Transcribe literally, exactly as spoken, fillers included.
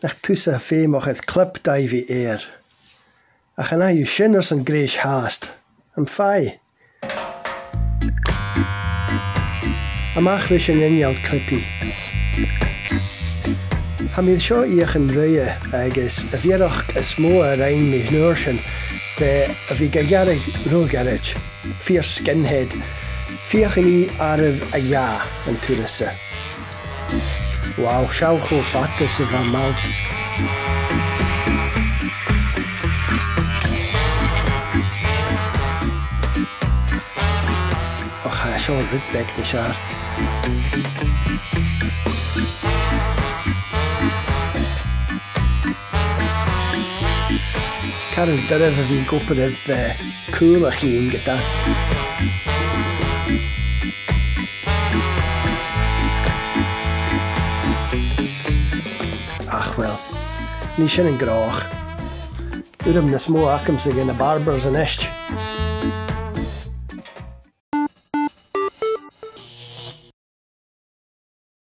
Nach tusa a tha feumach air clip-daibhidh air. Ach chan fhaigh thu sin airson greis fhathast. Am faigh? A-mach leis an inneal clipidh. Tha mi seo fheuchainn roimhe agus a' bhiorach as motha a rinn mi an uair sin, bha a bhith ga ghearradh ro ghoirid, fìor skinhead, feuchainn i àireamh a dhà an turas sa. Wow, seall cho fada 's a bha m' fhalt. Och, tha seo rud beag nas fheàrr. Caran doirbh a bhith ag obair air, eh, cùl a' chinn ge-tà. Ach uill, nì sin an gnothach. Urram nas motha agamsa gu na barbers a-nis.